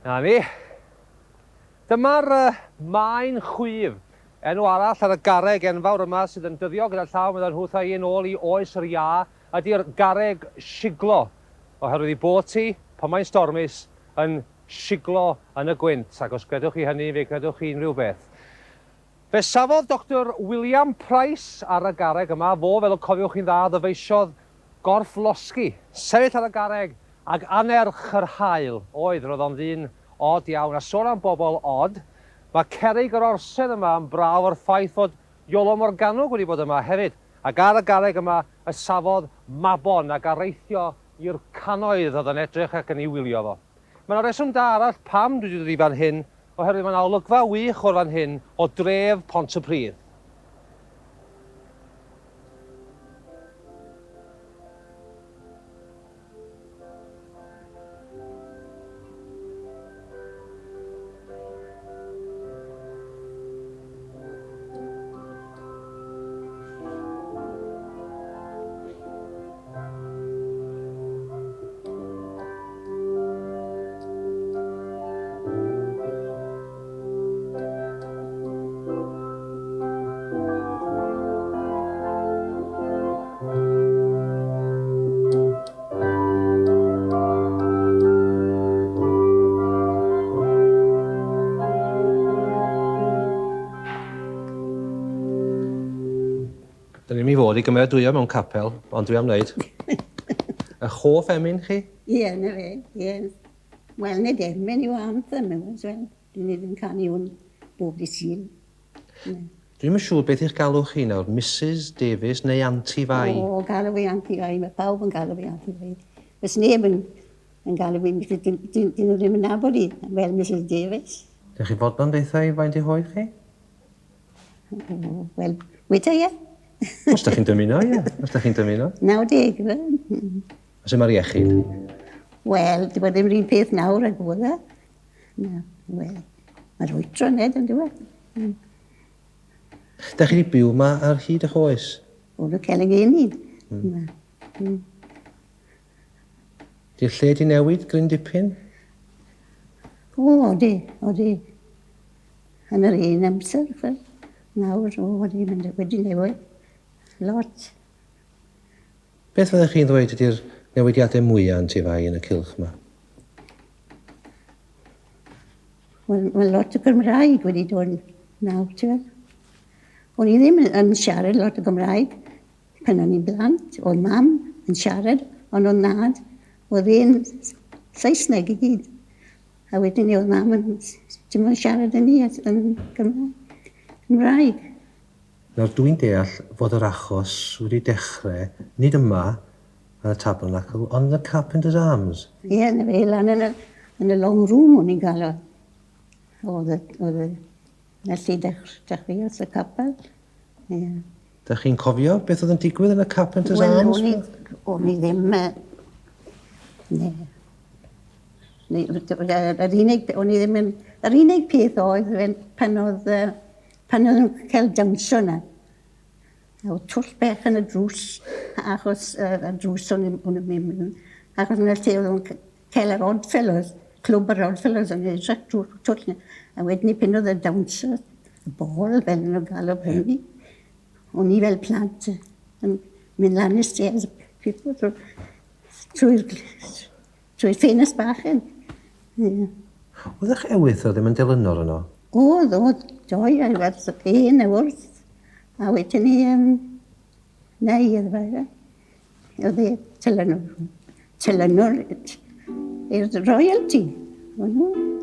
Na ni. Dyma'r maen chwyf, enw arall ar y garreg enfawr yma sydd yn dyddio gyda llaw meddai nhw wrtha i yn ôl i oes yr iâ, ydy'r garreg siglo, oherwydd ei bod hi, pan mae'n stormus, yn siglo yn y gwynt, ac os gredwch chi hynny, fe gredwch chi unrhyw beth. Fe safodd Doctor William Price ar y garreg yma, fo, fel y cofiwch chi'n dda, ddyfeisiodd gorff losgi, sefyll ar y garreg ag anerch yr haul. Oedd, roedd o'n ddyn od iawn, a sôn am bobl od, mae cerrig yr orsedd yma yn brawf o'r ffaith fod Iolo Morganwg wedi bod yma hefyd, ac ar y garreg yma y safodd Mabon ac areithio i'r cannoedd oedd yn edrych ac yn ei wylio fo. Mae 'na reswm da arall pam dwi 'di dod i fan hyn, oherwydd mae 'na olygfa wych o'r fan hyn o dref Pontypridd. Da ni'n mynd i fod i gymeradwyo mewn capel, ond dwi am wneud. Ych hoff emyn chi? Ie, na fe, ie. Wel, nid emyn yw anthem yw as well. Dyn ni ddim canu hwn bob dydd Sul. Dwi'm yn siŵr beth i'ch galw chi nawr, Misus Davies neu Anti Fai? O, galw fi Anti Fai, mae pawb yn galw fi Anti Fai. Oes neb yn, yn galw fi Mrs. Dyn, dyn, dyn nhw ddim yn nabod i fel Mrs Davies. Dych chi fodlon deutha i faint i'ch oed chi? Wel, weda ie. Os da chi'n dymuno, ie. Os da chi'n dymuno. 90, ife? A sut mae'r iechyd? Wel, dyw e ddim yr un peth nawr ag oedd e. Na, wel, mae'r oedran ned yn dyw e. Mm. Da chi wedi byw yma ar hyd eich oes? O, nhw cael ei geni. Mm. Mm. Di'r lle di newid gryn dipyn? O, odi, odi. Yn yr un amser, chwel. Nawr, o, wedi mynd, wedi newid. Lot. Beth fyddech chi'n ddweud ydy'r newidiadau mwyaf yn Tifai yn y cylch yma? Wel, mae lot o Gymraeg wedi dod nawr, ti'n gweld. O'n i ddim yn siarad lot o Gymraeg pan o'n i'n blant. Oedd mam yn siarad, ond oedd nad, oedd e'n Saesneg i gyd. A wedyn ni oedd mam yn dim ond siarad yn ni yn Gymraeg. Gymraeg. Nawr dw i'n deall fod yr achos wedi dechrau, nid yma yn y Tabernacl, ond yn y Carpenter's Arms. Ie, 'na fe, lan yn y, yn y long room o'n i'n cael o. Oedd y, oedd y, 'na lle dechreuodd y capel. Ie. Dach chi'n cofio beth oedd yn digwydd yn y Carpenter's Arms? Wel, o'n i, o'n i ddim... Ne. Yr unig, o'n i ddim yn... Yr unig peth oedd pan oedd, pan oedd nhw'n cael dawnsio 'na. Oedd twll bech yn y drws, achos y drws o'n i'n mynd, achos yna lle oedd nhw'n cael yr Odd Fellows, clwb yr Odd Fellows, o'n i'n edrych drwy'r twll 'na. A wedyn 'ny pan oedd y dawnsio, y ball fel o'n nhw'n galw hynny, o'n i fel plant yn mynd lan y stairs, pipo trwy'r trwy'r ffenest bach yn. Ie. Oedd eich ewythr ddim yn dilynor yno? Oedd, oedd, doi a werth un a wrth. A wedyn ni, um, neu iddo fe, oedd e telynwr, telynwr i'r royalty. O'n nhw.